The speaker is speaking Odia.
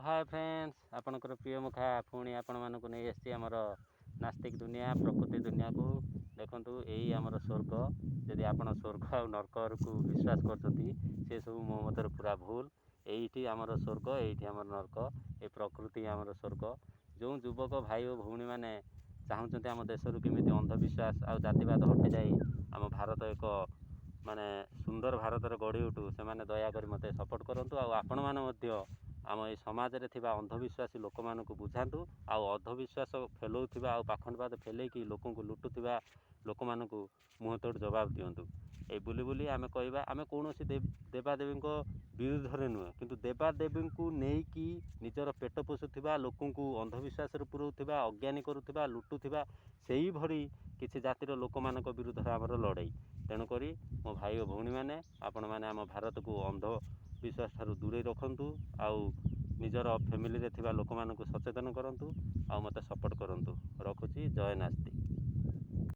ହାଏ ଫ୍ରେଣ୍ଡସ୍, ଆପଣଙ୍କର ପ୍ରିୟ ମୁଖା ପୁଣି ଆପଣମାନଙ୍କୁ ନେଇ ଆସିଛି ଆମର ନାସ୍ତିକ ଦୁନିଆ, ପ୍ରକୃତି ଦୁନିଆକୁ। ଦେଖନ୍ତୁ, ଏଇ ଆମର ସ୍ୱର୍ଗ। ଯଦି ଆପଣ ସ୍ୱର୍ଗ ଆଉ ନର୍କକୁ ବିଶ୍ୱାସ କରୁଛନ୍ତି, ସେସବୁ ମୋ ମତରେ ପୁରା ଭୁଲ। ଏଇଠି ଆମର ସ୍ୱର୍ଗ, ଏଇଠି ଆମର ନର୍କ। ଏ ପ୍ରକୃତି ଆମର ସ୍ୱର୍ଗ। ଯେଉଁ ଯୁବକ ଭାଇ ଓ ଭଉଣୀମାନେ ଚାହୁଁଛନ୍ତି ଆମ ଦେଶରୁ କେମିତି ଅନ୍ଧବିଶ୍ୱାସ ଆଉ ଜାତିବାଦ ହଟିଯାଇ ଆମ ଭାରତ ଏକ ମାନେ ସୁନ୍ଦର ଭାରତରେ ଗଢ଼ି ଉଠୁ, ସେମାନେ ଦୟାକରି ମୋତେ ସପୋର୍ଟ କରନ୍ତୁ। ଆଉ ଆପଣମାନେ ମଧ୍ୟ ଆମ ଏଇ ସମାଜରେ ଥିବା ଅନ୍ଧବିଶ୍ୱାସୀ ଲୋକମାନଙ୍କୁ ବୁଝାନ୍ତୁ, ଆଉ ଅନ୍ଧବିଶ୍ୱାସ ଫେଲଉଥିବା ଆଉ ପାଖଣ୍ଡବାଦ ଫେଲେଇକି ଲୋକଙ୍କୁ ଲୁଟୁଥିବା ଲୋକମାନଙ୍କୁ ମୁହଁ ତୋଡ଼ ଜବାବ ଦିଅନ୍ତୁ। ଏଇ ବୁଲି ବୁଲି ଆମେ କହିବା, ଆମେ କୌଣସି ଦେବାଦେବୀଙ୍କ ବିରୁଦ୍ଧରେ ନୁହେଁ, କିନ୍ତୁ ଦେବାଦେବୀଙ୍କୁ ନେଇକି ନିଜର ପେଟ ପୋଷୁଥିବା ଲୋକଙ୍କୁ, ଅନ୍ଧବିଶ୍ୱାସରେ ପୁରଉଥିବା, ଅଜ୍ଞାନୀ କରୁଥିବା, ଲୁଟୁଥିବା ସେଇଭଳି କିଛି ଜାତିର ଲୋକମାନଙ୍କ ବିରୁଦ୍ଧରେ ଆମର ଲଢ଼େଇ। ତେଣୁକରି ମୋ ଭାଇ ଓ ଭଉଣୀମାନେ, ଆପଣମାନେ ଆମ ଭାରତକୁ ଅନ୍ଧବିଶ୍ୱାସ ଠାରୁ ଦୂରେଇ ରଖନ୍ତୁ, ଆଉ ନିଜର ଫ୍ୟାମିଲିରେ ଥିବା ଲୋକମାନଙ୍କୁ ସଚେତନ କରନ୍ତୁ, ଆଉ ମୋତେ ସପୋର୍ଟ କରନ୍ତୁ। ରଖୁଛି, ଜୟ ନାସ୍ତିକ।